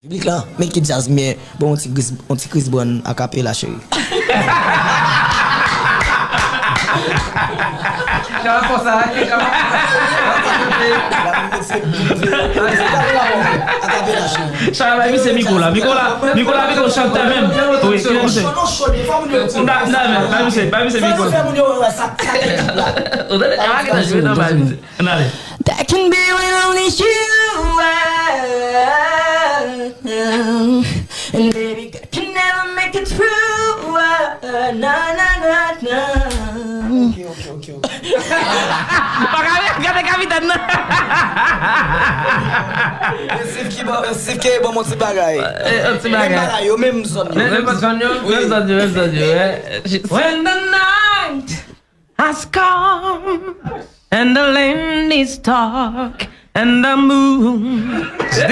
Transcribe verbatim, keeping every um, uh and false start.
Piblik lan, men ki djaz m ye, bon, yon ti Chris, yon ti Chris Brown akapela, cheri. Chala bay misye mikwo la, mikwo la, mikwo la, mikwo chantè menm. Wi, ki misye? Mda, mda, men, bay misye, bay misye mikwo la. Ou tande? Chala ki nan jwe nan bay misye. N ale. That can be when only you are. And baby, God can never make it through. Na, na, na, na. Ok, ok, ok, ok. Pa ka gade kapitèn nan. Steve ki bon, Steve ki bon, mon ti bagay. Eh, yon ti bagay. Menm bagay, yo, menm zòn yo. Menm zòn yo, menm zòn yo, menm zòn yo, eh. When the night has come and the land is dark and the moon is the